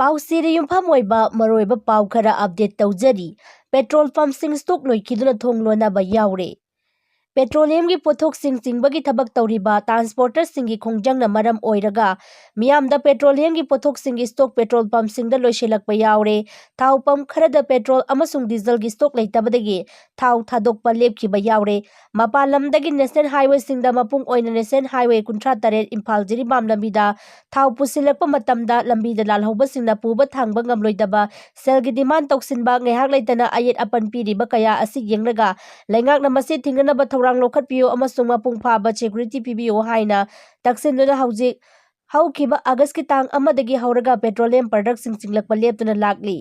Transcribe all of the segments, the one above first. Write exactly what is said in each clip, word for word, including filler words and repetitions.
ꯄꯥꯎꯆꯦꯗ ꯌꯨꯝꯐꯝ ꯑꯣꯏꯕ ꯃꯔꯨꯑꯣꯏꯕ ꯄꯥꯎ ꯈꯔ ꯑꯞꯗꯦꯠ ꯇꯧꯖꯔꯤ꯫ ꯄꯦꯇ꯭ꯔꯣꯜ ꯄꯝꯞꯁꯤꯡ ꯁ꯭ꯇꯣꯛ ꯂꯣꯏꯈꯤꯗꯨꯅ ꯊꯣꯡ ꯂꯣꯟꯅꯕ ꯌꯥꯎꯔꯦ꯫ ꯄꯦꯇ꯭ꯔꯣꯂꯤꯌꯝꯒꯤ ꯄꯣꯠꯊꯣꯛꯁꯤꯡ ꯆꯤꯡꯕꯒꯤ ꯊꯕꯛ ꯇꯧꯔꯤꯕ ꯇ꯭ꯔꯥꯟꯁꯄꯣꯔꯇꯔꯁꯤꯡꯒꯤ ꯈꯣꯡꯖꯪꯅ ꯃꯔꯝ ꯑꯣꯏꯔꯒ ꯃꯤꯌꯥꯝꯗ ꯄꯦꯇ꯭ꯔꯣꯂꯤꯌꯝꯒꯤ ꯄꯣꯠꯊꯣꯛꯁꯤꯡꯒꯤ ꯁ꯭ꯇꯣꯛ ꯄꯦꯇ꯭ꯔꯣꯜ ꯄꯝꯞꯁꯤꯡꯗ ꯂꯣꯏꯁꯤꯜꯂꯛꯄ ꯌꯥꯎꯔꯦ꯫ ꯊꯥꯎ ꯄꯝꯞ ꯈꯔꯗ ꯄꯦꯇ꯭ꯔꯣꯜ ꯑꯃꯁꯨꯡ ꯗꯤꯖꯜꯒꯤ ꯁ꯭ꯇꯣꯛ ꯂꯩꯇꯕꯗꯒꯤ ꯊꯥꯎ ꯊꯥꯗꯣꯛꯄ ꯂꯦꯞꯈꯤꯕ ꯌꯥꯎꯔꯦ꯫ ꯃꯄꯥꯟ ꯂꯝꯗꯒꯤ ꯅꯦꯁꯅꯦꯜ ꯍꯥꯏꯋꯦꯁꯤꯡꯗ ꯃꯄꯨꯡ ꯑꯣꯏꯅ ꯅꯦꯁꯅꯦꯜ ꯍꯥꯏꯋꯦ ꯀꯨꯟꯊ꯭ꯔꯥ ꯇꯔꯦꯠ ꯏꯝꯐꯥꯜ ꯖꯤꯔꯤꯕꯥꯝ ꯂꯝꯕꯤꯗ ꯊꯥꯎ ꯄꯨꯁꯤꯜꯂꯛꯄ ꯃꯇꯝꯗ ꯂꯝꯕꯤꯗ ꯂꯥꯜꯍꯧꯕꯁꯤꯡꯅ ꯄꯨꯕ ꯊꯥꯡꯕ ꯉꯝꯂꯣꯏꯗꯕ ꯁꯦꯜꯒꯤ ꯗꯤꯃꯥꯟ ꯇꯧꯁꯤꯟꯕ, ꯉꯥꯏꯍꯥꯛ ꯂꯩꯇꯅ ꯑꯌꯦꯠ ꯑꯄꯟ ꯄꯤꯔꯤꯕ ꯀꯌꯥ ꯑꯁꯤ ꯌꯦꯡꯂꯒ ꯂꯩꯉꯥꯛꯅ ꯃꯁꯤ ꯊꯤꯡꯅꯅꯕ ꯊꯧꯔꯥꯡ ꯂꯧꯈꯠꯄꯤꯌꯨ ꯑꯃꯁꯨꯡ ꯃꯄꯨꯡ ꯐꯥꯕ ꯁꯦꯀ꯭ꯌꯨꯔꯤꯇꯤ ꯄꯤꯕꯤꯌꯨ ꯍꯥꯏꯅ ꯇꯛꯁꯤꯟꯗꯨꯅ ꯍꯧꯖꯤꯛ ꯍꯧꯈꯤꯕ ꯑꯥꯒꯁꯀꯤ ꯇꯥꯡ ꯑꯃꯗꯒꯤ ꯍꯧꯔꯒ ꯄꯦꯇ꯭ꯔꯣꯂꯤꯌꯝ ꯄ꯭ꯔꯗꯛꯁꯤꯡ ꯆꯤꯡꯂꯛꯄ ꯂꯦꯞꯇꯨꯅ ꯂꯥꯛꯂꯤ꯫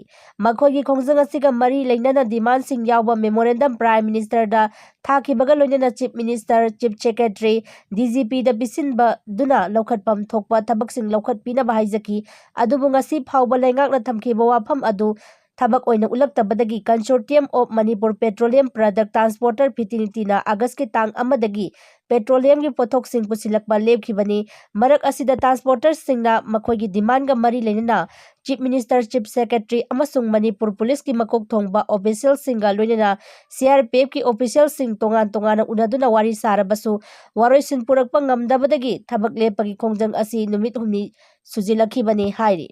ꯃꯈꯣꯏꯒꯤ ꯈꯣꯡꯖꯪ ꯑꯁꯤꯒ ꯃꯔꯤ ꯂꯩꯅꯅ ꯗꯤꯃꯥꯟꯁꯤꯡ ꯌꯥꯎꯕ ꯃꯦꯃꯣꯔꯦꯟꯗꯝ ꯄ꯭ꯔꯥꯏꯝ ꯃꯤꯅꯤꯁꯇꯔꯗ ꯊꯥꯈꯤꯕꯒ ꯂꯣꯏꯅꯅ chief minister, chief secretary, D G ꯄꯤꯗ ꯄꯤꯁꯤꯟꯕꯗꯨꯅ ꯂꯧꯈꯠꯐꯝ ꯊꯣꯛꯄ ꯊꯕꯛꯁꯤꯡ ꯂꯧꯈꯠꯄꯤꯅꯕ ꯍꯥꯏꯖꯈꯤ꯫ ꯑꯗꯨꯕꯨ ꯉꯁꯤ ꯐꯥꯎꯕ ꯂꯩꯉꯥꯛꯅ ꯊꯝꯈꯤꯕ ꯋꯥꯐꯝ ꯑꯗꯨ ꯊꯕꯛ ꯑꯣꯏꯅ ꯎꯠꯂꯛꯇꯕꯗꯒꯤ Consortium of Manipur Petroleum Product Transporter ꯐꯤꯇꯤꯅꯤꯇꯤꯅ ꯑꯥꯒꯁꯀꯤ ꯇꯥꯡ ꯑꯃꯗꯒꯤ ꯄꯦꯇ꯭ꯔꯣꯂꯤꯌꯝꯒꯤ ꯄꯣꯠꯊꯣꯛꯁꯤꯡ ꯄꯨꯁꯤꯜꯂꯛꯄ ꯂꯦꯞꯈꯤꯕꯅꯤ꯫ ꯃꯔꯛ ꯑꯁꯤꯗ ꯇ꯭ꯔꯥꯟꯁꯄꯣꯔꯇꯔꯁꯤꯡꯅ ꯃꯈꯣꯏꯒꯤ ꯗꯤꯃꯥꯟꯒ ꯃꯔꯤ ꯂꯩꯅꯅ ꯆꯤꯐ ꯃꯤꯅꯤꯁꯇꯔ, ꯆꯤꯐ ꯁꯦꯀ꯭ꯔꯦꯇꯔꯤ ꯑꯃꯁꯨꯡ ꯃꯅꯤꯄꯨꯔ ꯄꯨꯂꯤꯁꯀꯤ ꯃꯀꯣꯛ ꯊꯣꯡꯕ ꯑꯣꯐꯤꯁꯤꯌꯦꯜꯁꯤꯡꯒ ꯂꯣꯏꯅꯅ ꯁꯤ ꯑꯥꯔ ꯄꯤ ꯑꯦꯐꯀꯤ ꯑꯣꯐꯤꯁꯤꯌꯦꯜꯁꯤꯡ ꯇꯣꯉꯥꯟ ꯇꯣꯉꯥꯟꯅ ꯎꯅꯗꯨꯅ ꯋꯥꯔꯤ ꯁꯥꯔꯕꯁꯨ ꯋꯥꯔꯣꯏꯁꯤꯟ ꯄꯨꯔꯛꯄ ꯉꯝꯗꯕꯗꯒꯤ ꯊꯕꯛ ꯂꯦꯞꯄꯒꯤ ꯈꯣꯡꯖꯪ ꯑꯁꯤ ꯅꯨꯃꯤꯠ ꯍꯨꯝꯅꯤ ꯁꯨꯖꯤꯜꯂꯛꯈꯤꯕꯅꯤ ꯍꯥꯏꯔꯤ꯫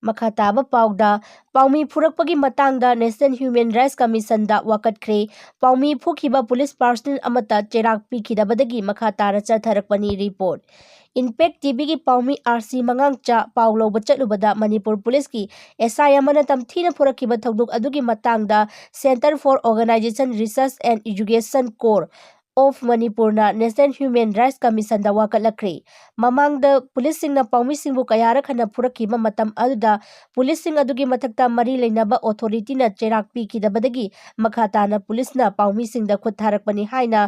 ꯃꯈꯥ ꯇꯥꯕ ꯄꯥꯎꯗ, ꯄꯥꯎꯃꯤ ꯐꯨꯔꯛꯄꯒꯤ ꯃꯇꯥꯡꯗ National Human Rights Commissionꯗ ꯋꯥꯀꯠꯈ꯭ꯔꯦ꯫ ꯄꯥꯎꯃꯤ ꯐꯨꯈꯤꯕ ꯄꯨꯂꯤꯁ ꯄꯥꯔꯁꯅꯦꯜ ꯑꯃꯠꯇ ꯆꯩꯔꯥꯛ ꯄꯤꯈꯤꯗꯕꯗꯒꯤ ꯃꯈꯥ ꯇꯥꯅ ꯆꯠꯊꯔꯛꯄꯅꯤ ꯔꯤꯄꯣꯔꯠ꯫ ꯏꯝꯄꯦꯛ ꯇꯤꯚꯤꯒꯤ ꯄꯥꯎꯃꯤ ꯑꯥꯔ ꯁꯤ ꯃꯉꯥꯡꯆꯥ ꯄꯥꯎ ꯂꯧꯕ ꯆꯠꯂꯨꯕꯗ ꯃꯅꯤꯄꯨꯔ ꯄꯨꯂꯤꯁꯀꯤ ꯑꯦꯁ ꯑꯥꯏ ꯑꯃꯅ ꯇꯝꯊꯤꯅ ꯐꯨꯔꯛꯈꯤꯕ ꯊꯧꯗꯣꯛ ꯑꯗꯨꯒꯤ ꯃꯇꯥꯡꯗ Centre for Organisation Research and Education, CORE of Manipurꯅ National Human Rights Commissionꯗ ꯋꯥꯀꯠꯂꯛꯈ꯭ꯔꯦ꯫ ꯃꯃꯥꯡꯗ ꯄꯨꯂꯤꯁꯁꯤꯡꯅ ꯄꯥꯎꯃꯤꯁꯤꯡꯕꯨ ꯀꯌꯥꯔꯛ ꯍꯟꯅ ꯐꯨꯔꯛꯈꯤꯕ ꯃꯇꯝ ꯑꯗꯨꯗ ꯄꯨꯂꯤꯁꯁꯤꯡ ꯑꯗꯨꯒꯤ ꯃꯊꯛꯇ ꯃꯔꯤ ꯂꯩꯅꯕ ꯑꯣꯊꯣꯔꯤꯇꯤꯅ ꯆꯩꯔꯥꯛ ꯄꯤꯈꯤꯗꯕꯗꯒꯤ ꯃꯈꯥ ꯇꯥꯅ ꯄꯨꯂꯤꯁꯅ ꯄꯥꯎꯃꯤꯁꯤꯡꯗ ꯈꯨꯠ ꯊꯥꯔꯛꯄꯅꯤ ꯍꯥꯏꯅ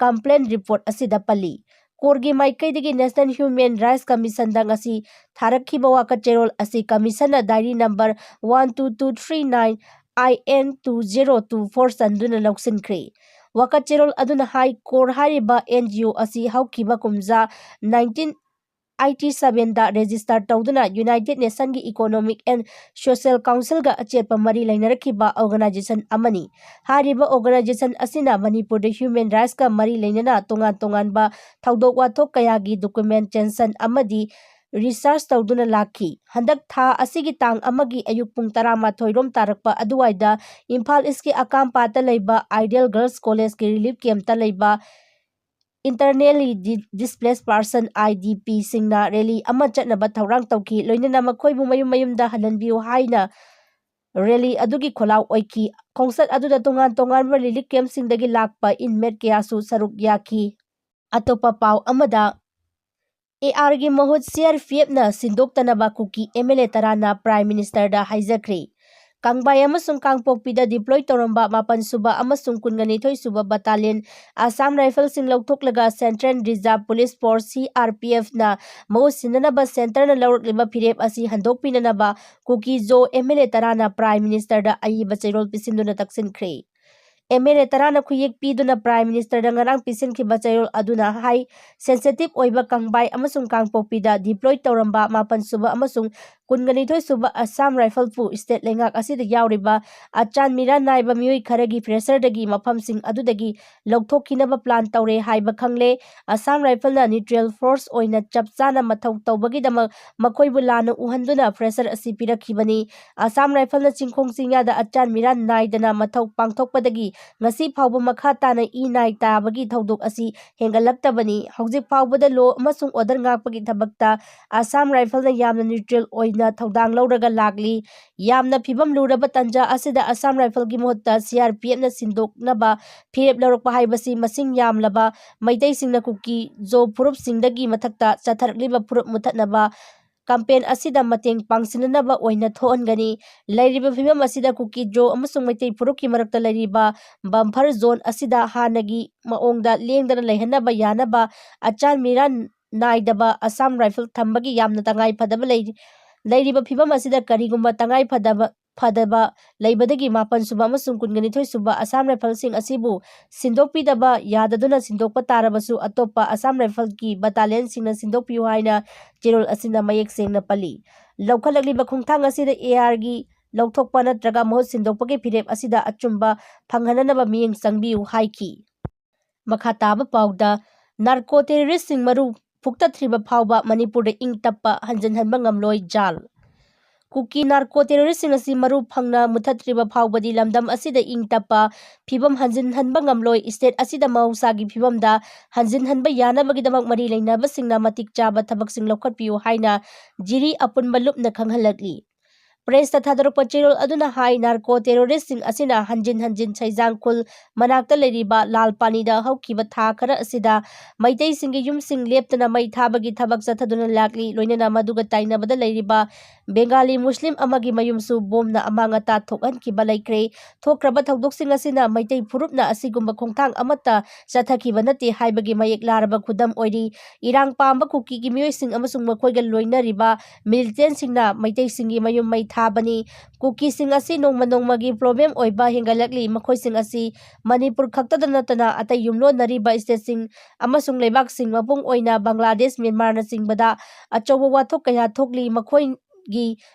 ꯀꯝꯄ꯭ꯂꯦꯟ ꯔꯤꯄꯣꯔꯠ ꯑꯁꯤꯗ ꯄꯜꯂꯤ꯫ COREꯒꯤ ꯃꯥꯏꯀꯩꯗꯒꯤ National Human Rights Commissionꯗ ꯉꯁꯤ ꯊꯥꯔꯛꯈꯤꯕ ꯋꯥꯀꯠ ꯆꯦꯔꯣꯜ ꯑꯁꯤ ꯀꯃꯤꯁꯟꯅ diary number one two two three nine I N two zero two four ꯆꯟꯗꯨꯅ ꯂꯧꯁꯤꯟꯈ꯭ꯔꯦ꯫ ꯋꯥꯀꯠ ꯆꯦꯔꯣꯜ ꯑꯗꯨꯅ ꯍꯥꯏ, CORE ꯍꯥꯏꯔꯤꯕ ꯑꯦꯟ ꯖꯤ ꯑꯣ ꯑꯁꯤ ꯍꯧꯈꯤꯕ ꯀꯨꯝꯖꯥ nineteen ꯑꯥꯏ ꯇꯤ ꯁꯚꯦꯟꯗ register ꯇꯧꯗꯨꯅ United Nationꯒꯤ Economic and Social Councilꯒ ꯑꯆꯦꯠꯄ ꯃꯔꯤ ꯂꯩꯅꯔꯛꯈꯤꯕ organization ꯑꯃꯅꯤ꯫ ꯍꯥꯏꯔꯤꯕ organization ꯑꯁꯤꯅ ꯃꯅꯤꯄꯨꯔꯗ human rightsꯀ ꯃꯔꯤ ꯂꯩꯅꯅ ꯇꯣꯉꯥꯟ ꯇꯣꯉꯥꯟꯕ ꯊꯧꯗꯣꯛ ꯋꯥꯊꯣꯛ ꯀꯌꯥꯒꯤ documentation ꯑꯃꯗꯤ research ꯇꯧꯗꯨꯅ ꯂꯥꯛꯈꯤ꯫ ꯍꯟꯗꯛ ꯊꯥ ꯑꯁꯤꯒꯤ ꯇꯥꯡ ꯑꯃꯒꯤ ꯑꯌꯨꯛ ꯄꯨꯡ ꯇꯔꯥꯃꯥꯊꯣꯏ ꯔꯣꯝ ꯇꯥꯔꯛꯄ ꯑꯗꯨꯋꯥꯏꯗ ꯏꯝꯐꯥꯜ ꯏꯁꯀꯤ ꯑꯀꯥꯝꯄꯥꯠꯇ ꯂꯩꯕ Ideal Girls Collegeꯀꯤ relief campꯇ ꯂꯩꯕ Internally Di-, Displaced Person, I D Pꯁꯤꯡꯅ rally ꯑꯃ ꯆꯠꯅꯕ ꯊꯧꯔꯥꯡ ꯇꯧꯈꯤ꯫ ꯂꯣꯏꯅꯅ ꯃꯈꯣꯏꯕꯨ ꯃꯌꯨꯝ ꯃꯌꯨꯝꯗ ꯍꯜꯍꯟꯕꯤꯌꯨ ꯍꯥꯏꯅ rally ꯑꯗꯨꯒꯤ ꯈꯣꯜꯂꯥꯎ ꯑꯣꯏꯈꯤ꯫ ꯈꯣꯡꯆꯠ ꯑꯗꯨꯗ ꯇꯣꯉꯥꯟ ꯇꯣꯉꯥꯟꯕ relief campꯁꯤꯡꯗꯒꯤ ꯂꯥꯛꯄ inmate ꯀꯌꯥꯁꯨ ꯁꯔꯨꯛ ꯌꯥꯈꯤ꯫ ꯑꯇꯣꯞꯄ ꯄꯥꯎ ꯑꯃꯗ, ARꯒꯤ ꯃꯍꯨꯠ CRPFꯅ ꯁꯤꯟꯗꯣꯛꯇꯅꯕ ꯀꯨꯀꯤ MLA ꯇꯔꯥꯅ Prime Ministerꯗ ꯍꯥꯏꯖꯈ꯭ꯔꯦ꯫ ꯀꯪꯕꯥꯏ ꯑꯃꯁꯨꯡ ꯀꯥꯡꯄꯣꯛꯄꯤꯗ deploy ꯇꯧꯔꯝꯕ ꯃꯥꯄꯟ ꯁꯨꯕ ꯑꯃꯁꯨꯡ ꯀꯨꯟꯒ ꯅꯤꯊꯣꯏ ꯁꯨꯕ battalion Assam Riflesꯁꯤꯡ ꯂꯧꯊꯣꯛꯂꯒ Central Reserve Police Force, CRPFꯅ ꯃꯍꯨꯠ ꯁꯤꯟꯅꯅꯕ centreꯅ ꯂꯧꯔꯛꯂꯤꯕ ꯐꯤꯔꯦꯞ ꯑꯁꯤ ꯍꯟꯗꯣꯛꯄꯤꯅꯅꯕ ꯀꯨꯀꯤ ꯖꯣ MLA ꯇꯔꯥꯅ Prime Ministerꯗ ꯑꯏꯕ ꯆꯦꯔꯣꯜ ꯄꯤꯁꯤꯟꯗꯨꯅ ꯇꯛꯁꯤꯟꯈ꯭ꯔꯦ꯫ MLA ꯇꯔꯥꯅ ꯈꯨꯌꯦꯛ ꯄꯤꯗꯨꯅ Prime Ministerꯗ ꯉꯔꯥꯡ ꯄꯤꯁꯤꯟꯈꯤꯕ ꯆꯦꯔꯣꯜ ꯑꯗꯨꯅ ꯍꯥꯏ, sensitive ꯑꯣꯏꯕ ꯀꯪꯕꯥꯏ ꯑꯃꯁꯨꯡ ꯀꯥꯡꯄꯣꯛꯄꯤꯗ deploy ꯇꯧꯔꯝꯕ ꯃꯥꯄꯟ ꯁꯨꯕ ꯑꯃꯁꯨꯡ ꯀꯨꯟꯒ ꯅꯤꯊꯣꯏ ꯁꯨꯕ Assam Riflesꯄꯨ state ꯂꯩꯉꯥꯛ ꯑꯁꯤꯗ ꯌꯥꯎꯔꯤꯕ ꯑꯆꯥꯟ ꯃꯤꯔꯥꯟ ꯅꯥꯏꯕ ꯃꯤꯑꯣꯏ ꯈꯔꯒꯤ pressureꯗꯒꯤ ꯃꯐꯝꯁꯤꯡ ꯑꯗꯨꯗꯒꯤ ꯂꯧꯊꯣꯛꯈꯤꯅꯕ plan ꯇꯧꯔꯦ ꯍꯥꯏꯕ ꯈꯪꯂꯦ꯫ Assam Riflesꯅ neutral force ꯑꯣꯏꯅ ꯆꯞ ꯆꯥꯅ ꯃꯊꯧ ꯇꯧꯕꯒꯤꯗꯃꯛ ꯃꯈꯣꯏꯕꯨ ꯂꯥꯟꯅ ꯎꯍꯟꯗꯨꯅ pressure ꯑꯁꯤ ꯄꯤꯔꯛꯈꯤꯕꯅꯤ꯫ Assam Riflesꯅ ꯆꯤꯡꯈꯣꯡ ꯆꯤꯡꯌꯥꯗ ꯑꯆꯥꯟ ꯃꯤꯔꯥꯟ ꯅꯥꯏꯗꯅ ꯃꯊꯧ ꯄꯥꯡꯊꯣꯛꯄꯗꯒꯤ ꯉꯁꯤ ꯐꯥꯎꯕ ꯃꯈꯥ ꯇꯥꯅ ꯏ ꯅꯥꯏ ꯇꯥꯕꯒꯤ ꯊꯧꯗꯣꯛ ꯑꯁꯤ ꯍꯦꯟꯒꯠꯂꯛꯇꯕꯅꯤ꯫ ꯍꯧꯖꯤꯛ ꯐꯥꯎꯕꯗ law ꯑꯃꯁꯨꯡ order ꯉꯥꯛꯄꯒꯤ ꯊꯕꯛꯇ Assam Riflesꯅ ꯌꯥꯝꯅ neutral ꯑꯣꯏꯅ ꯊꯧꯗꯥꯡ ꯂꯧꯔꯒ ꯂꯥꯛꯂꯤ꯫ ꯌꯥꯝꯅ ꯐꯤꯕꯝ ꯂꯨꯔꯕ ꯇꯥꯟꯖꯥ ꯑꯁꯤꯗ Assam Riflesꯀꯤ ꯃꯍꯨꯠꯇ CRPFꯅ ꯁꯤꯟꯗꯣꯛꯅꯕ ꯐꯤꯔꯦꯞ ꯂꯧꯔꯛꯄ ꯍꯥꯏꯕꯁꯤ ꯃꯁꯤꯡ ꯌꯥꯝꯂꯕ ꯃꯩꯇꯩꯁꯤꯡꯅ ꯀꯨꯀꯤ ꯖꯣ ꯐꯨꯔꯨꯞꯁꯤꯡꯗꯒꯤ ꯃꯊꯛꯇ ꯆꯠꯊꯔꯛꯂꯤꯕ ꯐꯨꯔꯨꯞ ꯃꯨꯊꯠꯅꯕ campaign ꯑꯁꯤꯗ ꯃꯇꯦꯡ ꯄꯥꯡꯁꯤꯟꯅꯅꯕ ꯑꯣꯏꯅ ꯊꯣꯛꯍꯟꯒꯅꯤ꯫ ꯂꯩꯔꯤꯕ ꯐꯤꯕꯝ ꯑꯁꯤꯗ ꯀꯨꯀꯤ ꯖꯣ ꯑꯃꯁꯨꯡ ꯃꯩꯇꯩ ꯐꯨꯔꯨꯞꯀꯤ ꯃꯔꯛꯇ ꯂꯩꯔꯤꯕ buffer zone ꯑꯁꯤꯗ ꯍꯥꯟꯅꯒꯤ ꯃꯑꯣꯡꯗ ꯂꯦꯡꯗꯅ ꯂꯩꯍꯟꯅꯕ ꯌꯥꯅꯕ ꯑꯆꯥꯟ ꯃꯤꯔꯥꯟ ꯅꯥꯏꯗꯕ Assam Rifles ꯊꯝꯕꯒꯤ ꯌꯥꯝꯅ ꯇꯉꯥꯏ ꯐꯗꯕ ꯂꯩꯔꯤ꯫ ꯂꯩꯔꯤꯕ ꯐꯤꯕꯝ ꯑꯁꯤꯗ ꯀꯔꯤꯒꯨꯝꯕ ꯇꯉꯥꯏ ꯐꯗꯕ ꯐꯗꯕ ꯂꯩꯕꯗꯒꯤ ꯃꯥꯄꯟ ꯁꯨꯕ ꯑꯃꯁꯨꯡ ꯀꯨꯟꯒ ꯅꯤꯊꯣꯏ ꯁꯨꯕ ꯑꯁꯥꯝ ꯔꯥꯏꯐꯜꯁꯤꯡ ꯑꯁꯤꯕꯨ ꯁꯤꯟꯗꯣꯛꯄꯤꯗꯕ ꯌꯥꯗꯗꯨꯅ ꯁꯤꯟꯗꯣꯛꯄ ꯇꯥꯔꯕꯁꯨ ꯑꯇꯣꯞꯄ ꯑꯁꯥꯝ ꯔꯥꯏꯐꯜꯒꯤ ꯕꯇꯥꯂꯤꯌꯟꯁꯤꯡꯅ ꯁꯤꯟꯗꯣꯛꯄꯤꯌꯨ ꯍꯥꯏꯅ ꯆꯦꯔꯣꯜ ꯑꯁꯤꯅ ꯃꯌꯦꯛ ꯁꯦꯡꯅ ꯄꯜꯂꯤ꯫ ꯂꯧꯈꯠꯂꯛꯂꯤꯕ ꯈꯣꯡꯊꯥꯡ ꯑꯁꯤꯗ ARꯒꯤ ꯂꯧꯊꯣꯛꯄ ꯅꯠꯇ꯭ꯔꯒ ꯃꯍꯨꯠ ꯁꯤꯟꯗꯣꯛꯄꯒꯤ ꯐꯤꯔꯦꯞ ꯑꯁꯤꯗ ꯑꯆꯨꯝꯕ ꯐꯪꯍꯟꯅꯅꯕ ꯃꯤꯠꯌꯦꯡ ꯆꯪꯕꯤꯌꯨ ꯍꯥꯏꯈꯤ꯫ ꯃꯈꯥ ꯇꯥꯕ ꯄꯥꯎꯗ, ꯅꯥꯔꯀꯣ ꯇꯦꯔꯣꯔꯤꯁꯁꯤꯡ ꯃꯔꯨ ꯐꯨꯛꯇꯠꯇ꯭ꯔꯤꯕ ꯐꯥꯎꯕ ꯃꯅꯤꯄꯨꯔꯗ ꯏꯪ ꯇꯞꯄ ꯍꯟꯖꯤꯟꯍꯟꯕ ꯉꯝꯂꯣꯏ ꯖꯥꯜ꯫ ꯀꯨꯀꯤ ꯅꯥꯔꯀꯣ ꯇꯦꯔꯣꯔꯤꯁꯁꯤꯡ ꯑꯁꯤ ꯃꯔꯨ ꯐꯪꯅ ꯃꯨꯊꯠꯇ꯭ꯔꯤꯕ ꯐꯥꯎꯕꯗꯤ ꯂꯝꯗꯝ ꯑꯁꯤꯗ ꯏꯪ ꯇꯞꯄ ꯐꯤꯕꯝ ꯍꯟꯖꯤꯟꯍꯟꯕ ꯉꯝꯂꯣꯏ꯫ ꯁ꯭ꯇꯦꯠ ꯑꯁꯤꯗ ꯃꯍꯧꯁꯥꯒꯤ ꯐꯤꯕꯝꯗ ꯍꯟꯖꯤꯟꯍꯟꯕ ꯌꯥꯅꯕꯒꯤꯗꯃꯛ ꯃꯔꯤ ꯂꯩꯅꯕꯁꯤꯡꯅ ꯃꯇꯤꯛ ꯆꯥꯕ ꯊꯕꯛꯁꯤꯡ ꯂꯧꯈꯠꯄꯤꯌꯨ ꯍꯥꯏꯅ ꯖꯤꯔꯤ ꯑꯄꯨꯟꯕ ꯂꯨꯞꯅ ꯈꯪꯍꯜꯂꯛꯂꯤ꯫ ꯄ꯭ꯔꯦꯁꯇ ꯊꯥꯗꯣꯔꯛꯄ ꯆꯦꯔꯣꯜ ꯑꯗꯨꯅ ꯍꯥꯏ, ꯅꯥꯔꯀꯣ ꯇꯦꯔꯣꯔꯤꯁꯁꯤꯡ ꯑꯁꯤꯅ ꯍꯟꯖꯤꯟ ꯍꯟꯖꯤꯟ ꯁꯩꯖꯥꯡ ꯈꯨꯜ ꯃꯅꯥꯛꯇ ꯂꯩꯔꯤꯕ ꯂꯥꯜ ꯄꯥꯅꯤꯗ ꯍꯧꯈꯤꯕ ꯊꯥ ꯈꯔ ꯑꯁꯤꯗ ꯃꯩꯇꯩꯁꯤꯡꯒꯤ ꯌꯨꯝꯁꯤꯡ ꯂꯦꯞꯇꯅ ꯃꯩ ꯊꯥꯕꯒꯤ ꯊꯕꯛ ꯆꯠꯊꯗꯨꯅ ꯂꯥꯛꯂꯤ꯫ ꯂꯣꯏꯅꯅ ꯃꯗꯨꯒ ꯇꯥꯏꯅꯕꯗ ꯂꯩꯔꯤꯕ ꯕꯦꯡꯒꯥꯂꯤ ꯃꯨꯁꯂꯤꯝ ꯑꯃꯒꯤ ꯃꯌꯨꯝꯁꯨ ꯕꯣꯝꯅ ꯑꯃꯥꯡ ꯑꯇꯥ ꯊꯣꯛꯍꯟꯈꯤꯕ ꯂꯩꯈ꯭ꯔꯦ꯫ ꯊꯣꯛꯈ꯭ꯔꯕ ꯊꯧꯗꯣꯛꯁꯤꯡ ꯑꯁꯤꯅ ꯃꯩꯇꯩ ꯐꯨꯔꯨꯞꯅ ꯑꯁꯤꯒꯨꯝꯕ ꯈꯣꯡꯊꯥꯡ ꯑꯃꯠꯇ ꯆꯠꯊꯈꯤꯕ ꯅꯠꯇꯦ ꯍꯥꯏꯕꯒꯤ ꯃꯌꯦꯛ ꯂꯥꯔꯕ ꯈꯨꯗꯝ ꯑꯣꯏꯔꯤ꯫ ꯏꯔꯥꯡ ꯄꯥꯝꯕ ꯀꯨꯀꯤꯒꯤ ꯃꯤꯑꯣꯏꯁꯤꯡ ꯑꯃꯁꯨꯡ ꯃꯈꯣꯏꯒ ꯂꯣꯏꯅꯔꯤꯕ ꯃꯤꯂꯤꯇꯦꯟꯁꯤꯡꯅ ꯃꯩꯇꯩꯁꯤꯡꯒꯤ ꯃꯌꯨꯝ ꯃꯩ ꯊꯥꯕꯅꯤ꯫ ꯀꯨꯀꯤꯁꯤꯡ ꯑꯁꯤ ꯅꯣꯡꯃ ꯅꯣꯡꯃꯒꯤ ꯄ꯭ꯔꯣꯕ꯭ꯂꯦꯝ ꯑꯣꯏꯕ ꯍꯦꯟꯒꯠꯂꯛꯂꯤ꯫ ꯃꯈꯣꯏꯁꯤꯡ ꯑꯁꯤ ꯃꯅꯤꯄꯨꯔ ꯈꯛꯇꯗ ꯅꯠꯇꯅ ꯑꯇꯩ ꯌꯨꯝꯂꯣꯟꯅꯔꯤꯕ ꯁ꯭ꯇꯦꯠꯁꯤꯡ ꯑꯃꯁꯨꯡ ꯂꯩꯕꯥꯛꯁꯤꯡ ꯃꯄꯨꯡ ꯑꯣꯏꯅ ꯕꯪꯒ꯭ꯂꯥꯗꯦꯁ, ꯃ꯭ꯌꯥꯟꯃꯥꯔꯅꯆꯤꯡꯕꯗ ꯑꯆꯧꯕ ꯋꯥꯊꯣꯛ ꯀꯌꯥ ꯊꯣꯛꯂꯤ꯫ ꯃꯈꯣꯏꯒꯤ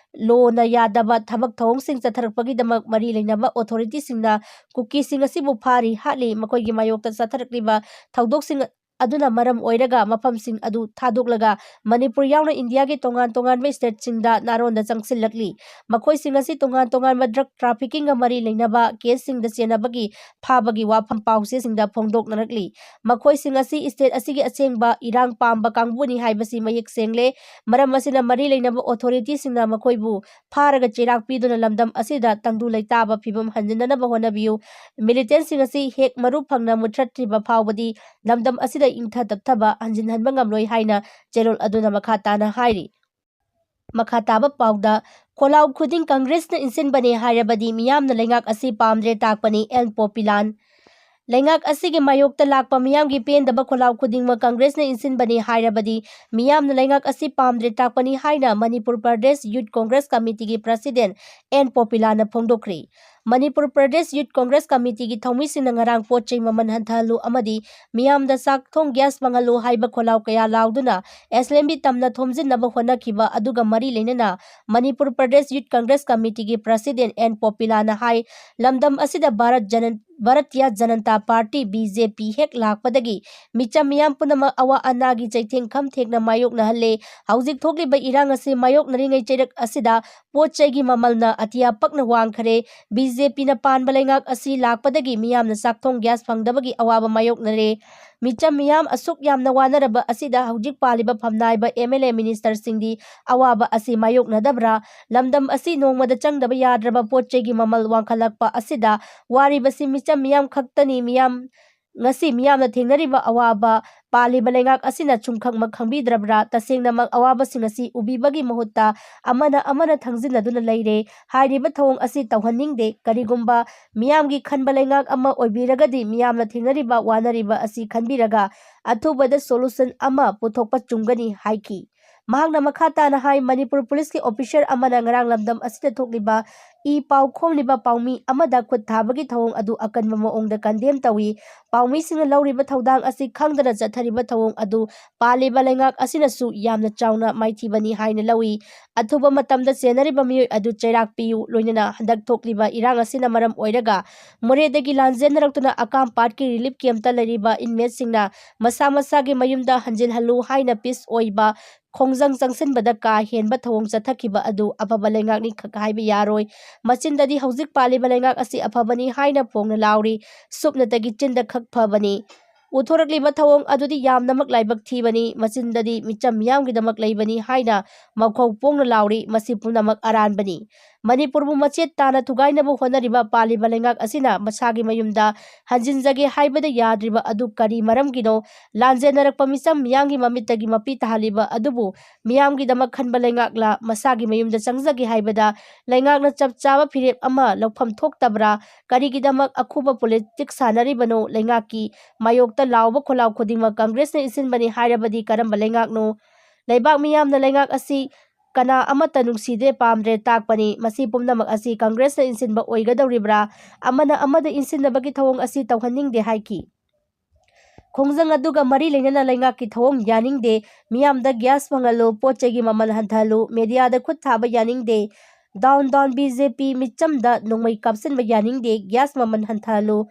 ꯂꯣꯅ ꯌꯥꯗꯕ ꯊꯕꯛ ꯊꯧꯑꯣꯡꯁꯤꯡ ꯆꯠꯊꯔꯛꯄꯒꯤꯗꯃꯛ ꯃꯔꯤ ꯂꯩꯅꯕ ꯑꯣꯊꯣꯔꯤꯇꯤꯁꯤꯡꯅ ꯀꯨꯀꯤꯁꯤꯡ ꯑꯁꯤꯕꯨ ꯐꯥꯔꯤ, ꯍꯥꯠꯂꯤ꯫ ꯃꯈꯣꯏꯒꯤ ꯃꯥꯌꯣꯛꯇ ꯆꯠꯊꯔꯛꯂꯤꯕ ꯊꯧꯗꯣꯛꯁꯤꯡ ꯑꯗꯨꯅ ꯃꯔꯝ ꯑꯣꯏꯔꯒ ꯃꯐꯝꯁꯤꯡ ꯑꯗꯨ ꯊꯥꯗꯣꯛꯂꯒ ꯃꯅꯤꯄꯨꯔ ꯌꯥꯎꯅ ꯏꯟꯗꯤꯌꯥꯒꯤ ꯇꯣꯉꯥꯟ ꯇꯣꯉꯥꯟꯕ ꯁ꯭ꯇꯦꯠꯁꯤꯡꯗ ꯅꯥꯔꯣꯟꯗ ꯆꯪꯁꯤꯜꯂꯛꯂꯤ꯫ ꯃꯈꯣꯏꯁꯤꯡ ꯑꯁꯤ ꯇꯣꯉꯥꯟ ꯇꯣꯉꯥꯟꯕ ꯗ꯭ꯔꯒ ꯇ꯭ꯔꯥꯐꯤꯀꯤꯡꯒ ꯃꯔꯤ ꯂꯩꯅꯕ ꯀꯦꯁꯁꯤꯡꯗ ꯆꯦꯟꯅꯕꯒꯤ ꯐꯥꯕꯒꯤ ꯋꯥꯐꯝ ꯄꯥꯎ ꯆꯦꯁꯤꯡꯗ ꯐꯣꯡꯗꯣꯛꯅꯔꯛꯂꯤ꯫ ꯃꯈꯣꯏꯁꯤꯡ ꯑꯁꯤ ꯁ꯭ꯇꯦꯠ ꯑꯁꯤꯒꯤ ꯑꯁꯦꯡꯕ ꯏꯔꯥꯡ ꯄꯥꯝꯕ ꯀꯥꯡꯕꯨꯅꯤ ꯍꯥꯏꯕꯁꯤ ꯃꯌꯦꯛ ꯁꯦꯡꯂꯦ꯫ ꯃꯔꯝ ꯑꯁꯤꯅ ꯃꯔꯤ ꯂꯩꯅꯕ ꯑꯣꯊꯣꯔꯤꯇꯤꯁꯤꯡꯅ ꯃꯈꯣꯏꯕꯨ ꯐꯥꯔꯒ ꯆꯩꯔꯥꯛ ꯄꯤꯗꯨꯅ ꯂꯝꯗꯝ ꯑꯁꯤꯗ ꯇꯪꯗꯨ ꯂꯩꯇꯥꯕ ꯐꯤꯕꯝ ꯍꯟꯖꯤꯟꯅꯅꯕ ꯍꯣꯠꯅꯕꯤꯌꯨ꯫ ꯃꯤꯂꯤꯇꯦꯟꯁꯤꯡ ꯑꯁꯤ ꯍꯦꯛ ꯃꯔꯨ ꯐꯪꯅ ꯃꯨꯠꯊꯠꯇ꯭ꯔꯤꯕ ꯐꯥꯎꯕꯗꯤ ꯂꯝꯗꯝ ꯑꯁꯤꯗ ꯏꯪꯊ ꯇꯞꯊꯕ ꯍꯟꯖꯤꯟꯍꯟꯕ ꯉꯝꯂꯣꯏ ꯍꯥꯏꯅ ꯆꯦꯔꯣꯜ ꯑꯗꯨꯅ ꯃꯈꯥ ꯇꯥꯅ ꯍꯥꯏꯔꯤ꯫ ꯃꯈꯥ ꯇꯥꯕ ꯄꯥꯎꯗ, ꯈꯣꯜꯂꯥꯎ ꯈꯨꯗꯤꯡ ꯀꯪꯒ꯭ꯔꯦꯁꯅ ꯏꯟꯁꯤꯟꯕꯅꯦ ꯍꯥꯏꯔꯕꯗꯤ ꯃꯤꯌꯥꯝꯅ ꯂꯩꯉꯥꯛ ꯑꯁꯤ ꯄꯥꯝꯗ꯭ꯔꯦ ꯇꯥꯛꯄꯅꯤ, ꯑꯦꯜ ꯄꯣꯄꯤꯂꯥꯟ꯫ ꯂꯩꯉꯥꯛ ꯑꯁꯤꯒꯤ ꯃꯥꯌꯣꯛꯇ ꯂꯥꯛꯄ ꯃꯤꯌꯥꯝꯒꯤ ꯄꯦꯟꯗꯕ ꯈꯣꯜꯂꯥꯎ ꯈꯨꯗꯤꯡꯃꯛ ꯀꯪꯒ꯭ꯔꯦꯁꯅ ꯏꯟꯁꯤꯟꯕꯅꯤ ꯍꯥꯏꯔꯕꯗꯤ ꯃꯤꯌꯥꯝꯅ ꯂꯩꯉꯥꯛ ꯑꯁꯤ ꯄꯥꯝꯗ꯭ꯔꯦ ꯇꯥꯛꯄꯅꯤ ꯍꯥꯏꯅ ꯃꯅꯤꯄꯨꯔ ꯄ꯭ꯔꯗꯦꯁ ꯌꯨꯠ ꯀꯣꯡꯒ꯭ꯔꯦꯁ ꯀꯃꯤꯇꯤꯒꯤ ꯄ꯭ꯔꯁꯤꯗꯦꯟ ꯑꯦꯟ ꯄꯣꯄꯤꯂꯥꯅ ꯐꯣꯡꯗꯣꯛꯈ꯭ꯔꯤ꯫ ꯃꯅꯤꯄꯨꯔ ꯄ꯭ꯔꯗꯦꯁ ꯌꯨꯠ ꯀꯣꯡꯒ꯭ꯔꯦꯁ ꯀꯃꯤꯇꯤꯒꯤ ꯊꯧꯃꯤꯁꯤꯡꯅ ꯉꯔꯥꯡ ꯄꯣꯠ ꯆꯩ ꯃꯃꯜ ꯍꯟꯊꯍꯜꯂꯨ ꯑꯃꯗꯤ ꯃꯤꯌꯥꯝꯗ ꯆꯥꯛ ꯊꯣꯡ ꯒ꯭ꯌꯥꯁ ꯐꯪꯍꯜꯂꯨ ꯍꯥꯏꯕ ꯈꯣꯜꯂꯥꯎ ꯀꯌꯥ ꯂꯥꯎꯗꯨꯅ ꯑꯦꯁꯦꯝꯕ꯭ꯂꯤ ꯇꯝꯅ ꯊꯣꯝꯖꯤꯟꯅꯕ ꯍꯣꯠꯅꯈꯤꯕ ꯑꯗꯨꯒ ꯃꯔꯤ ꯂꯩꯅꯅ ꯃꯅꯤꯄꯨꯔ ꯄ꯭ꯔꯗꯦꯁ ꯌꯨꯠ ꯀꯣꯡꯒ꯭ꯔꯦꯁ ꯀꯃꯤꯇꯤꯒꯤ ꯄ꯭ꯔꯁꯤꯗꯦꯟ ꯑꯦꯟ ꯄꯣꯄꯤꯂꯥꯅ ꯍꯥꯏ, ꯂꯝꯗꯝ ꯑꯁꯤꯗ Bharat ꯖꯅ-, Bharatiya Janata party, B J ꯄꯤ, ꯍꯦꯛ ꯂꯥꯛꯄꯗꯒꯤ ꯃꯤꯆꯝ ꯃꯤꯌꯥꯝ ꯄꯨꯝꯅꯃꯛ ꯑꯋꯥ ꯑꯅꯥꯒꯤ ꯆꯩꯊꯦꯡ ꯈꯝ ꯊꯦꯡꯅ ꯃꯥꯌꯣꯛꯅꯍꯜꯂꯦ꯫ ꯍꯧꯖꯤꯛ ꯊꯣꯛꯂꯤꯕ ꯏꯔꯥꯡ ꯑꯁꯤ ꯃꯥꯌꯣꯛꯅꯔꯤꯉꯩ ꯆꯩꯔꯛ ꯑꯁꯤꯗ ꯄꯣꯠ ꯆꯩꯒꯤ ꯃꯃꯜꯅ ꯑꯇꯤꯌꯥ ꯄꯛꯅ ꯋꯥꯡꯈꯔꯦ꯫ ꯕꯤ ꯖꯦ ꯄꯤꯅ ꯄꯥꯟꯕ ꯂꯩꯉꯥꯛ ꯑꯁꯤ ꯂꯥꯛꯄꯗꯒꯤ ꯃꯤꯌꯥꯝꯅ ꯆꯥꯛ ꯊꯣꯡ ꯒ꯭ꯌꯥꯁ ꯐꯪꯗꯕꯒꯤ ꯑꯋꯥꯕ ꯃꯥꯌꯣꯛꯅꯔꯦ꯫ ꯃꯤꯆꯝ ꯃꯤꯌꯥꯝ ꯑꯁꯨꯛ ꯌꯥꯝꯅ ꯋꯥꯅꯔꯕ ꯑꯁꯤꯗ ꯍꯧꯖꯤꯛ ꯄꯥꯜꯂꯤꯕ ꯐꯝꯅꯥꯏꯕ ꯑꯦꯝ ꯑꯦꯜ ꯑꯦ ꯃꯤꯅꯤꯁꯇꯔꯁꯤꯡꯗꯤ ꯑꯋꯥꯕ ꯑꯁꯤ ꯃꯥꯌꯣꯛꯅꯗꯕ꯭ꯔꯥ? ꯂꯝꯗꯝ ꯑꯁꯤ ꯅꯣꯡꯃꯗ ꯆꯪꯗꯕ ꯌꯥꯗ꯭ꯔꯕ ꯄꯣꯠ ꯆꯩꯒꯤ ꯃꯃꯜ ꯋꯥꯡꯈꯠꯂꯛꯄ ꯑꯁꯤꯗ ꯋꯥꯔꯤꯕꯁꯤ ꯃꯤꯆꯝ ꯃꯤꯌꯥꯝ ꯈꯛꯇꯅꯤ꯫ ꯃꯤꯌꯥꯝ, ꯉꯁꯤ ꯃꯤꯌꯥꯝꯅ ꯊꯦꯡꯅꯔꯤꯕ ꯑꯋꯥꯕ ꯄꯥꯜꯂꯤꯕ ꯂꯩꯉꯥꯛ ꯑꯁꯤꯅ ꯆꯨꯝꯈꯛꯃꯛ ꯈꯪꯕꯤꯗ꯭ꯔꯕ꯭ꯔꯥ? ꯇꯁꯦꯡꯅꯃꯛ ꯑꯋꯥꯕꯁꯤꯡ ꯑꯁꯤ ꯎꯕꯤꯕꯒꯤ ꯃꯍꯨꯠꯇ ꯑꯃꯅ ꯑꯃꯅ ꯊꯪꯖꯤꯟꯅꯗꯨꯅ ꯂꯩꯔꯦ꯫ ꯍꯥꯏꯔꯤꯕ ꯊꯧꯑꯣꯡ ꯑꯁꯤ ꯇꯧꯍꯟꯅꯤꯡꯗꯦ꯫ ꯀꯔꯤꯒꯨꯝꯕ ꯃꯤꯌꯥꯝꯒꯤ ꯈꯟꯕ ꯂꯩꯉꯥꯛ ꯑꯃ ꯑꯣꯏꯕꯤꯔꯒꯗꯤ ꯃꯤꯌꯥꯝꯅ ꯊꯦꯡꯅꯔꯤꯕ ꯋꯥꯅꯔꯤꯕ ꯑꯁꯤ ꯈꯟꯕꯤꯔꯒ ꯑꯊꯨꯕꯗ solution ꯑꯃ ꯄꯨꯊꯣꯛꯄ ꯆꯨꯝꯒꯅꯤ ꯍꯥꯏꯈꯤ꯫ ꯃꯍꯥꯛꯅ ꯃꯈꯥ ꯇꯥꯅ ꯍꯥꯏ, ꯃꯅꯤꯄꯨꯔ ꯄꯨꯂꯤꯁꯀꯤ officer ꯑꯃꯅ ꯉꯔꯥꯡ ꯂꯝꯗꯝ ꯑꯁꯤꯗ ꯊꯣꯛꯂꯤꯕ ꯏ ꯄꯥꯎ ꯈꯣꯝꯂꯤꯕ ꯄꯥꯎꯃꯤ ꯑꯃꯗ ꯈꯨꯠ ꯊꯥꯕꯒꯤ ꯊꯧꯑꯣꯡ ꯑꯗꯨ ꯑꯀꯟꯕ ꯃꯑꯣꯡꯗ condemn ꯇꯧꯏ꯫ ꯄꯥꯎꯃꯤꯁꯤꯡꯅ ꯂꯧꯔꯤꯕ ꯊꯧꯗꯥꯡ ꯑꯁꯤ ꯈꯪꯗꯅ ꯆꯠꯊꯔꯤꯕ ꯊꯧꯑꯣꯡ ꯑꯗꯨ ꯄꯥꯜꯂꯤꯕ ꯂꯩꯉꯥꯛ ꯑꯁꯤꯅꯁꯨ ꯌꯥꯝꯅ ꯆꯥꯎꯅ ꯃꯥꯏꯊꯤꯕꯅꯤ ꯍꯥꯏꯅ ꯂꯧꯏ꯫ ꯑꯊꯨꯕ ꯃꯇꯝꯗ ꯆꯦꯟꯅꯔꯤꯕ ꯃꯤꯑꯣꯏ ꯑꯗꯨ ꯆꯩꯔꯥꯛ ꯄꯤꯌꯨ, ꯂꯣꯏꯅꯅ ꯍꯟꯗꯛ ꯊꯣꯛꯂꯤꯕ ꯏꯔꯥꯡ ꯑꯁꯤꯅ ꯃꯔꯝ ꯑꯣꯏꯔꯒ ꯃꯣꯔꯦꯗꯒꯤ ꯂꯥꯟꯖꯦꯟꯅꯔꯛꯇꯨꯅ ꯑꯀꯥꯝꯄꯥꯠꯀꯤ relief camp ꯇ ꯂꯩꯔꯤꯕ inmate ꯁꯤꯡꯅ ꯃꯁꯥ ꯃꯁꯥꯒꯤ ꯃꯌꯨꯝꯗ ꯍꯟꯖꯤꯜꯍꯜꯂꯨ ꯍꯥꯏꯅ peace ꯑꯣꯏꯕ ꯈꯣꯡꯖꯪ ꯆꯪꯁꯤꯟꯕꯗ ꯀꯥ ꯍꯦꯟꯕ ꯊꯧꯑꯣꯡ ꯆꯠꯊꯈꯤꯕ ꯑꯗꯨ ꯑꯐꯕ ꯂꯩꯉꯥꯛꯅꯤ ꯈꯛ ꯍꯥꯏꯕ ꯌꯥꯔꯣꯏ꯫ ꯃꯆꯤꯟꯗꯗꯤ ꯍꯧꯖꯤꯛ ꯄꯥꯜꯂꯤꯕ ꯂꯩꯉꯥꯛ ꯑꯁꯤ ꯑꯐꯕꯅꯤ ꯍꯥꯏꯅ ꯐꯣꯡꯅ ꯂꯥꯎꯔꯤ꯫ ꯁꯨꯞꯅꯇꯒꯤ ꯆꯤꯟꯗ ꯈꯛ ꯐꯕꯅꯤ꯫ ꯎꯠꯊꯣꯔꯛꯂꯤꯕ ꯊꯧꯑꯣꯡ ꯑꯗꯨꯗꯤ ꯌꯥꯝꯅꯃꯛ ꯂꯥꯏꯕꯛ ꯊꯤꯕꯅꯤ꯫ ꯃꯆꯤꯟꯗꯗꯤ ꯃꯤꯆꯝ ꯃꯤꯌꯥꯝꯒꯤꯗꯃꯛ ꯂꯩꯕꯅꯤ ꯍꯥꯏꯅ ꯃꯈꯧ ꯄꯣꯡꯅ ꯂꯥꯎꯔꯤ꯫ ꯃꯁꯤ ꯄꯨꯝꯅꯃꯛ ꯑꯔꯥꯟꯕꯅꯤ꯫ ꯃꯅꯤꯄꯨꯔꯕꯨ ꯃꯆꯦꯠ ꯇꯥꯅ ꯊꯨꯒꯥꯏꯅꯕ ꯍꯣꯠꯅꯔꯤꯕ ꯄꯥꯜꯂꯤꯕ ꯂꯩꯉꯥꯛ ꯑꯁꯤꯅ ꯃꯁꯥꯒꯤ ꯃꯌꯨꯝꯗ ꯍꯟꯖꯤꯟꯖꯒꯦ ꯍꯥꯏꯕꯗ ꯌꯥꯗ꯭ꯔꯤꯕ ꯑꯗꯨ ꯀꯔꯤ ꯃꯔꯝꯒꯤꯅꯣ? ꯂꯥꯟꯖꯦꯟꯅꯔꯛꯄ ꯃꯤꯆꯝ ꯃꯤꯌꯥꯝꯒꯤ ꯃꯃꯤꯠꯇꯒꯤ ꯃꯄꯤ ꯇꯥꯍꯜꯂꯤꯕ ꯑꯗꯨꯕꯨ ꯃꯤꯌꯥꯝꯒꯤꯗꯃꯛ ꯈꯟꯕ ꯂꯩꯉꯥꯛꯂ? ꯃꯁꯥꯒꯤ ꯃꯌꯨꯝꯗ ꯆꯪꯖꯒꯦ ꯍꯥꯏꯕꯗ ꯂꯩꯉꯥꯛꯅ ꯆꯞ ꯆꯥꯕ ꯐꯤꯔꯦꯞ ꯑꯃ ꯂꯧꯐꯝ ꯊꯣꯛꯇꯕ꯭ꯔꯥ? ꯀꯔꯤꯒꯤꯗꯃꯛ ꯑꯈꯨꯕ ꯄꯣꯂꯤꯇꯤꯛꯁ ꯁꯥꯟꯅꯔꯤꯕꯅꯣ? ꯂꯩꯉꯥꯛꯀꯤ ꯃꯥꯌꯣꯛꯇ ꯂꯥꯎꯕ ꯈꯣꯜꯂꯥꯎ ꯈꯨꯗꯤꯡꯃꯛ ꯀꯪꯒ꯭ꯔꯦꯁꯅ ꯏꯟꯁꯤꯟꯕꯅꯤ ꯍꯥꯏꯔꯕꯗꯤ ꯀꯔꯝꯕ ꯂꯩꯉꯥꯛꯅꯣ? ꯂꯩꯕꯥꯛ ꯃꯤꯌꯥꯝꯅ ꯂꯩꯉꯥꯛ ꯑꯁꯤ ꯀꯅꯥ ꯑꯃꯠꯇ ꯅꯨꯡꯁꯤꯗꯦ, ꯄꯥꯝꯗ꯭ꯔꯦ ꯇꯥꯛꯄꯅꯤ꯫ ꯃꯁꯤ ꯄꯨꯝꯅꯃꯛ ꯑꯁꯤ ꯀꯪꯒ꯭ꯔꯦꯁꯅ ꯏꯟꯁꯤꯟꯕ ꯑꯣꯏꯒꯗꯧꯔꯤꯕ꯭ꯔꯥ? ꯑꯃꯅ ꯑꯃꯗ ꯏꯟꯁꯤꯟꯅꯕꯒꯤ ꯊꯧꯑꯣꯡ ꯑꯁꯤ ꯇꯧꯍꯟꯅꯤꯡꯗꯦ ꯍꯥꯏꯈꯤ꯫ ꯈꯣꯡꯖꯪ ꯑꯗꯨꯒ ꯃꯔꯤ ꯂꯩꯅꯅ ꯂꯩꯉꯥꯛꯀꯤ ꯊꯧꯑꯣꯡ ꯌꯥꯅꯤꯡꯗꯦ, ꯃꯤꯌꯥꯝꯗ ꯒ꯭ꯌꯥꯁ ꯐꯪꯍꯜꯂꯨ, ꯄꯣꯠ ꯆꯩꯒꯤ ꯃꯃꯜ ꯍꯟꯊꯍꯜꯂꯨ, ꯃꯦꯗꯤꯌꯥꯗ ꯈꯨꯠ ꯊꯥꯕ ꯌꯥꯅꯤꯡꯗꯦ, ꯗꯥꯎꯟ ꯗꯥꯎꯟ ꯕꯤ ꯖꯦ ꯄꯤ ꯃꯤꯆꯝꯗ ꯅꯣꯡꯃꯩ ꯀꯥꯞꯁꯤꯟꯕ ꯌꯥꯅꯤꯡꯗꯦ, ꯒ꯭ꯌꯥꯁ ꯃꯃꯜ ꯍꯟꯊꯍꯜꯂꯨ,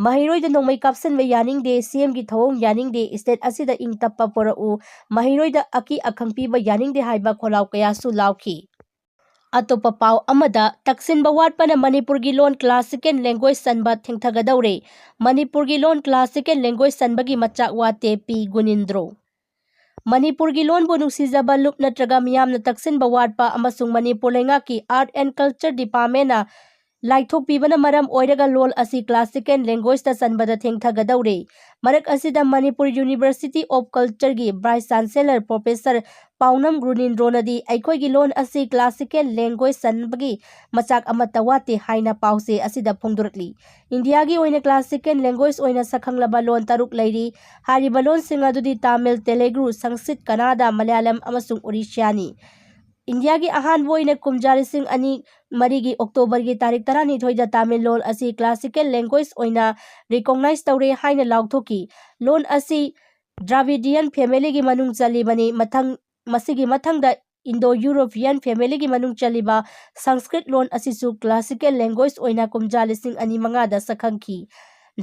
ꯃꯍꯩꯔꯣꯏꯗ ꯅꯣꯡꯃꯩ ꯀꯥꯞꯁꯤꯟꯕ ꯌꯥꯅꯤꯡꯗꯦ, ꯁꯤ ꯑꯦꯝꯒꯤ ꯊꯧꯑꯣꯡ ꯌꯥꯅꯤꯡꯗꯦ, ꯁ꯭ꯇꯦꯠ ꯑꯁꯤꯗ ꯏꯪ ꯇꯞꯄ ꯄꯨꯔꯛꯎ, ꯃꯍꯩꯔꯣꯏꯗ ꯑꯀꯤ ꯑꯈꯪ ꯄꯤꯕ ꯌꯥꯅꯤꯡꯗꯦ ꯍꯥꯏꯕ ꯈꯣꯜꯂꯥꯎ ꯀꯌꯥꯁꯨ ꯂꯥꯎꯈꯤ꯫ ꯑꯇꯣꯞꯄ ꯄꯥꯎ ꯑꯃꯗ, ꯇꯛꯁꯤꯟꯕ ꯋꯥꯠꯄꯅ ꯃꯅꯤꯄꯨꯔꯒꯤ ꯂꯣꯟ ꯀ꯭ꯂꯥꯁꯤꯀꯦꯜ ꯂꯦꯡꯒ꯭ꯋꯦꯖ ꯆꯟꯕ ꯊꯦꯡꯊꯒꯗꯧꯔꯦ꯫ ꯃꯅꯤꯄꯨꯔꯒꯤ ꯂꯣꯟ ꯀ꯭ꯂꯥꯁꯤꯀꯦꯜ ꯂꯦꯡꯒ꯭ꯋꯦꯖ ꯆꯟꯕꯒꯤ ꯃꯆꯥꯛ ꯋꯥꯠꯇꯦ, ꯄꯤ ꯒꯨꯅꯤꯟꯗ꯭ꯔꯣ꯫ ꯃꯅꯤꯄꯨꯔꯒꯤ ꯂꯣꯟꯕꯨ ꯅꯨꯡꯁꯤꯖꯕ ꯂꯨꯞ ꯅꯠꯇ꯭ꯔꯒ ꯃꯤꯌꯥꯝꯅ ꯇꯛꯁꯤꯟꯕ ꯋꯥꯠꯄ ꯑꯃꯁꯨꯡ ꯃꯅꯤꯄꯨꯔ ꯂꯩꯉꯥꯛꯀꯤ ꯑꯥꯔꯠ ꯑꯦꯟ ꯀꯜꯆꯔ ꯗꯤꯄꯥꯔꯠꯃꯦꯟꯅ ꯂꯥꯏꯊꯣꯛꯄꯤꯕꯅ ꯃꯔꯝ ꯑꯣꯏꯔꯒ ꯂꯣꯜ ꯑꯁꯤ ꯀ꯭ꯂꯥꯁꯤꯀꯦꯜ ꯂꯦꯡꯒ꯭ꯋꯦꯖꯇ ꯆꯟꯕꯗ ꯊꯦꯡꯊꯒꯗꯧꯔꯦ꯫ ꯃꯔꯛ ꯑꯁꯤꯗ ꯃꯅꯤꯄꯨꯔ ꯌꯨꯅꯤꯚꯔꯁꯤꯇꯤ ꯑꯣꯐ ꯀꯜꯆꯔꯒꯤ ꯚꯥꯏꯁ ꯆꯥꯟꯁꯦꯂꯔ ꯄ꯭ꯔꯣꯐꯦꯁꯔ ꯄꯥꯎꯅꯝ ꯒꯨꯅꯤꯟꯗ꯭ꯔꯣꯅꯗꯤ ꯑꯩꯈꯣꯏꯒꯤ ꯂꯣꯟ ꯑꯁꯤ ꯀ꯭ꯂꯥꯁꯤꯀꯦꯜ ꯂꯦꯡꯒ꯭ꯋꯦꯖ ꯆꯟꯕꯒꯤ ꯃꯆꯥꯛ ꯑꯃꯠꯇ ꯋꯥꯠꯇꯦ ꯍꯥꯏꯅ ꯄꯥꯎꯆꯦ ꯑꯁꯤꯗ ꯐꯣꯡꯗꯣꯔꯛꯂꯤ꯫ ꯏꯟꯗꯤꯌꯥꯒꯤ ꯑꯣꯏꯅ ꯀ꯭ꯂꯥꯁꯤꯀꯦꯜ ꯂꯦꯡꯒ꯭ꯋꯦꯖ ꯑꯣꯏꯅ ꯁꯛꯈꯪꯂꯕ ꯂꯣꯟ ꯇꯔꯨꯛ ꯂꯩꯔꯤ꯫ ꯍꯥꯏꯔꯤꯕ ꯂꯣꯟꯁꯤꯡ ꯑꯗꯨꯗꯤ ꯇꯥꯃꯤꯜ, ꯇꯦꯂꯨꯒꯨ, ꯁꯪꯁ꯭ꯀ꯭ꯔꯤꯠ, ꯀꯅꯥꯗꯥ, ꯃꯂꯌꯥꯂꯝ ꯑꯃꯁꯨꯡ ꯎꯔꯤꯁꯤꯌꯥꯅꯤ꯫ ꯏꯟꯗꯤꯌꯥꯒꯤ ꯑꯍꯥꯟꯕ ꯑꯣꯏꯅ ꯀꯨꯝꯖꯥ ꯂꯤꯁꯤꯡ ꯑꯅꯤ ꯃꯔꯤꯒꯤ ꯑꯣꯛꯇꯣꯕꯔꯒꯤ ꯇꯥꯔꯤꯛ ꯇꯔꯥꯅꯤꯊꯣꯏꯗ ꯇꯥꯃꯤꯜ ꯂꯣꯟ ꯑꯁꯤ ꯀ꯭ꯂꯥꯁꯤꯀꯦꯜ ꯂꯦꯡꯒ꯭ꯋꯦꯖ ꯑꯣꯏꯅ ꯔꯤꯀꯣꯛꯅꯥꯏꯖ ꯇꯧꯔꯦ ꯍꯥꯏꯅ ꯂꯥꯎꯊꯣꯛꯈꯤ꯫ ꯂꯣꯟ ꯑꯁꯤ ꯗ꯭ꯔꯥꯕꯤꯗꯤꯌꯟ ꯐꯦꯃꯤꯂꯤꯒꯤ ꯃꯅꯨꯡ ꯆꯜꯂꯤꯕꯅꯤ꯫ ꯃꯊꯪ, ꯃꯁꯤꯒꯤ ꯃꯊꯪꯗ ꯏꯟꯗꯣ ꯌꯨꯔꯣꯄꯤꯌꯟ ꯐꯦꯃꯤꯂꯤꯒꯤ ꯃꯅꯨꯡ ꯆꯜꯂꯤꯕ ꯁꯪꯁ꯭ꯀ꯭ꯔꯤꯠ ꯂꯣꯟ ꯑꯁꯤꯁꯨ ꯀ꯭ꯂꯥꯁꯤꯀꯦꯜ ꯂꯦꯡꯒ꯭ꯋꯦꯖ ꯑꯣꯏꯅ ꯀꯨꯝꯖꯥ ꯂꯤꯁꯤꯡ ꯑꯅꯤ ꯃꯉꯥꯗ ꯁꯛꯈꯪꯈꯤ꯫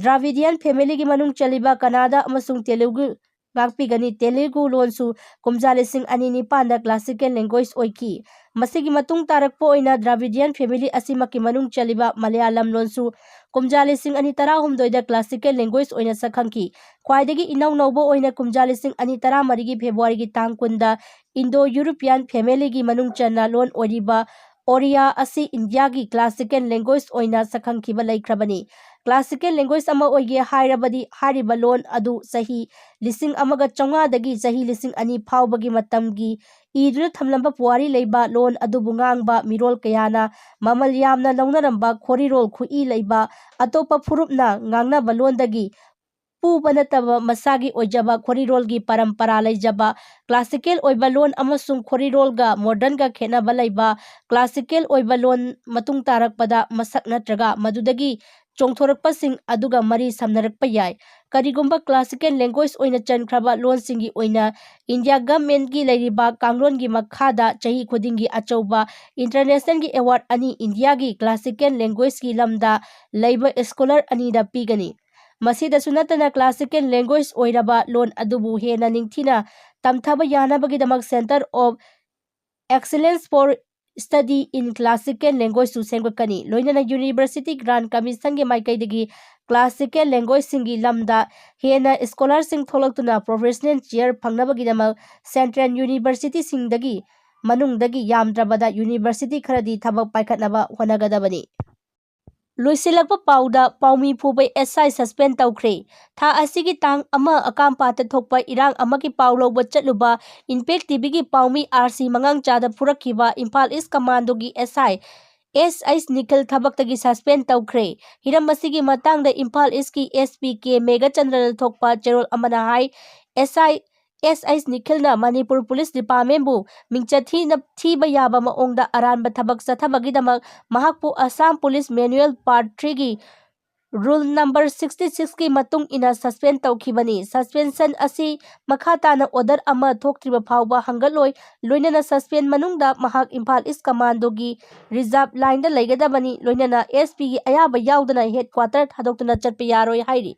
ꯗ꯭ꯔꯥꯕꯤꯗꯤꯌꯟ ꯐꯦꯃꯤꯂꯤꯒꯤ ꯃꯅꯨꯡ ꯆꯜꯂꯤꯕ ꯀꯅꯥꯗꯥ ꯑꯃꯁꯨꯡ ꯇꯦꯂꯨꯒꯨ ꯉꯥꯛꯄꯤꯒꯅꯤ꯫ ꯇꯦꯂꯨꯒꯨ ꯂꯣꯟꯁꯨ ꯀꯨꯝꯖꯥ ꯂꯤꯁꯤꯡ ꯑꯅꯤ ꯅꯤꯄꯥꯟꯗ ꯀ꯭ꯂꯥꯁꯤꯀꯦꯜ ꯂꯦꯡꯒ꯭ꯋꯦꯖ ꯑꯣꯏꯈꯤ꯫ ꯃꯁꯤꯒꯤ ꯃꯇꯨꯡ ꯇꯥꯔꯛꯄ ꯑꯣꯏꯅ ꯗ꯭ꯔꯥꯕꯤꯗꯤꯌꯟ ꯐꯦꯃꯤꯂꯤ ꯑꯁꯤꯃꯛꯀꯤ ꯃꯅꯨꯡ ꯆꯜꯂꯤꯕ ꯃꯂꯌꯥꯂꯝ ꯂꯣꯟꯁꯨ ꯀꯨꯝꯖꯥ ꯂꯤꯁꯤꯡ ꯑꯅꯤ ꯇꯔꯥꯍꯨꯝꯗꯣꯏꯗ ꯀ꯭ꯂꯥꯁꯤꯀꯦꯜ ꯂꯦꯡꯒ꯭ꯋꯦꯖ ꯑꯣꯏꯅ ꯁꯛꯈꯪꯈꯤ꯫ ꯈ꯭ꯋꯥꯏꯗꯒꯤ ꯏꯅꯧ ꯅꯧꯕ ꯑꯣꯏꯅ ꯀꯨꯝꯖꯥ ꯂꯤꯁꯤꯡ ꯑꯅꯤ ꯇꯔꯥꯃꯔꯤꯒꯤ ꯐꯦꯕ꯭ꯔꯨꯋꯥꯔꯤꯒꯤ ꯇꯥꯡ ꯀꯨꯟꯗ ꯏꯟꯗꯣ ꯌꯨꯔꯣꯄꯤꯌꯟ ꯐꯦꯃꯤꯂꯤꯒꯤ ꯃꯅꯨꯡ ꯆꯟꯅ ꯂꯣꯟ ꯑꯣꯏꯔꯤꯕ ꯑꯣꯔꯤꯌꯥ ꯑꯁꯤ ꯏꯟꯗꯤꯌꯥꯒꯤ classical language ꯑꯣꯏꯅ ꯁꯛꯈꯪꯈꯤꯕ ꯂꯩꯈ꯭ꯔꯕꯅꯤ꯫ Classical language ꯑꯃ ꯑꯣꯏꯒꯦ ꯍꯥꯏꯔꯕꯗꯤ ꯍꯥꯏꯔꯤꯕ ꯂꯣꯟ ꯑꯗꯨ ꯆꯍꯤ ꯂꯤꯁꯤꯡ ꯑꯃꯒ ꯆꯥꯝꯃꯉꯥꯗꯒꯤ ꯆꯍꯤ ꯂꯤꯁꯤꯡ ꯑꯅꯤ ꯐꯥꯎꯕꯒꯤ ꯃꯇꯝꯒꯤ ꯏꯗꯨꯅ ꯊꯝꯂꯝꯕ ꯄꯨꯋꯥꯔꯤ ꯂꯩꯕ ꯂꯣꯟ ꯑꯗꯨꯕꯨ ꯉꯥꯡꯕ ꯃꯤꯔꯣꯜ ꯀꯌꯥꯅ ꯃꯃꯜ ꯌꯥꯝꯅ ꯂꯧꯅꯔꯝꯕ ꯈꯣꯔꯤꯔꯣꯜ ꯈꯨꯠꯏ ꯂꯩꯕ ꯑꯇꯣꯞꯄ ꯐꯨꯔꯨꯞꯅ ꯉꯥꯡꯅꯕ ꯂꯣꯟꯗꯒꯤ ꯄꯨꯕ ꯅꯠꯇꯕ ꯃꯁꯥꯒꯤ ꯑꯣꯏꯖꯕ ꯈꯣꯔꯤꯔꯣꯜꯒꯤ ꯄꯔꯝꯄꯔꯥ ꯂꯩꯖꯕ, classical ꯑꯣꯏꯕ ꯂꯣꯟ ꯑꯃꯁꯨꯡ ꯈꯣꯔꯤꯔꯣꯜꯒ modernꯒ ꯈꯦꯠꯅꯕ ꯂꯩꯕ, classical ꯑꯣꯏꯕ ꯂꯣꯟ ꯃꯇꯨꯡ ꯇꯥꯔꯛꯄꯗ ꯃꯁꯛ ꯅꯠꯇ꯭ꯔꯒ ꯃꯗꯨꯗꯒꯤ ꯆꯣꯡꯊꯣꯔꯛꯄꯁꯤꯡ ꯑꯗꯨꯒ ꯃꯔꯤ ꯁꯝꯅꯔꯛꯄ ꯌꯥꯏ꯫ ꯀꯔꯤꯒꯨꯝꯕ classical language ꯑꯣꯏꯅ ꯆꯟꯈ꯭ꯔꯕ ꯂꯣꯟꯁꯤꯡꯒꯤ ꯑꯣꯏꯅ India governmentꯀꯤ ꯂꯩꯔꯤꯕ ꯀꯥꯡꯂꯣꯟꯒꯤ ꯃꯈꯥꯗ ꯆꯍꯤ ꯈꯨꯗꯤꯡꯒꯤ ꯑꯆꯧꯕ internationalꯒꯤ award ꯑꯅꯤ ꯏꯟꯗꯤꯌꯥꯒꯤ classical languageꯀꯤ ꯂꯝꯗ ꯂꯩꯕ scholar ꯑꯅꯤꯗ ꯄꯤꯒꯅꯤ꯫ ꯃꯁꯤꯗꯁꯨ ꯅꯠꯇꯅ classical language ꯑꯣꯏꯔꯕ ꯂꯣꯟ ꯑꯗꯨꯕꯨ ꯍꯦꯟꯅ ꯅꯤꯡꯊꯤꯅ ꯇꯝꯊꯕ ꯌꯥꯅꯕꯒꯤꯗꯃꯛ Centre of Excellence for Study in Classical Languageꯁꯨ ꯁꯦꯝꯒꯠꯀꯅꯤ꯫ ꯂꯣꯏꯅꯅ University Grant Commissionꯒꯤ ꯃꯥꯏꯀꯩꯗꯒꯤ classical languageꯁꯤꯡꯒꯤ ꯂꯝꯗ ꯍꯦꯟꯅ scholarꯁꯤꯡ ꯊꯣꯛꯂꯛꯇꯨꯅ professional chair ꯐꯪꯅꯕꯒꯤꯗꯃꯛ central universityꯁꯤꯡꯗꯒꯤ ꯃꯅꯨꯡꯗꯒꯤ ꯌꯥꯝꯗ꯭ꯔꯕꯗ university ꯈꯔꯗꯤ ꯊꯕꯛ ꯄꯥꯏꯈꯠꯅꯕ ꯍꯣꯠꯅꯒꯗꯕꯅꯤ꯫ ꯂꯣꯏꯁꯤꯜꯂꯛꯄ ꯄꯥꯎꯗ ꯄꯥꯎꯃꯤ ꯐꯨꯕ S I suspend ꯇꯧꯈ꯭ꯔꯦ꯫ ꯊꯥ ꯑꯁꯤꯒꯤ ꯇꯥꯡ ꯑꯃ ꯑꯀꯥꯝꯄꯥꯠꯇ ꯊꯣꯛꯄ ꯏꯔꯥꯡ ꯑꯃꯒꯤ ꯄꯥꯎ ꯂꯧꯕ ꯆꯠꯂꯨꯕ Impact TVꯒꯤ ꯄꯥꯎꯃꯤ R C ꯃꯉꯥꯡꯆꯥꯗ ꯐꯨꯔꯛꯈꯤꯕ Imphal East Commandogꯤ S I S H Nikhil ꯊꯕꯛꯇꯒꯤ suspend ꯇꯧꯈ꯭ꯔꯦ꯫ ꯍꯤꯔꯝ ꯑꯁꯤꯒꯤ ꯃꯇꯥꯡꯗ ꯏꯝꯐꯥꯜ Eastꯀꯤ S P K ꯃꯦꯘꯆꯟꯗ꯭ꯔꯅ ꯊꯣꯛꯄ ꯆꯦꯔꯣꯜ ꯑꯃꯅ ꯍꯥꯏ, S I S H ꯅꯤꯈꯤꯜꯅ ꯃꯅꯤꯄꯨꯔ ꯄꯨꯂꯤꯁ ꯗꯤꯄꯥꯔꯠꯃꯦꯟꯕꯨ ꯃꯤꯡꯆꯠ ꯊꯤꯅ, ꯊꯤꯕ ꯌꯥꯕ ꯃꯑꯣꯡꯗ ꯑꯔꯥꯟꯕ ꯊꯕꯛ ꯆꯠꯊꯕꯒꯤꯗꯃꯛ ꯃꯍꯥꯛꯄꯨ ꯑꯁꯥꯝ ꯄꯨꯂꯤꯁ manual part threeꯒꯤ rule number sixty sixꯀꯤ ꯃꯇꯨꯡ ꯏꯟꯅ suspend ꯇꯧꯈꯤꯕꯅꯤ꯫ Suspension ꯑꯁꯤ ꯃꯈꯥ ꯇꯥꯅ order ꯑꯃ ꯊꯣꯛꯇ꯭ꯔꯤꯕ ꯐꯥꯎꯕ ꯍꯪꯒꯠꯂꯣꯏ, ꯂꯣꯏꯅꯅ suspend ꯃꯅꯨꯡꯗ ꯃꯍꯥꯛ ꯏꯝꯐꯥꯜ East Commandoꯒꯤ reserve lineꯗ ꯂꯩꯒꯗꯕꯅꯤ, ꯂꯣꯏꯅꯅ S Pꯒꯤ ꯑꯌꯥꯕ ꯌꯥꯎꯗꯅ headquarter ꯊꯥꯗꯣꯛꯇꯨꯅ ꯆꯠꯄ ꯌꯥꯔꯣꯏ ꯍꯥꯏꯔꯤ꯫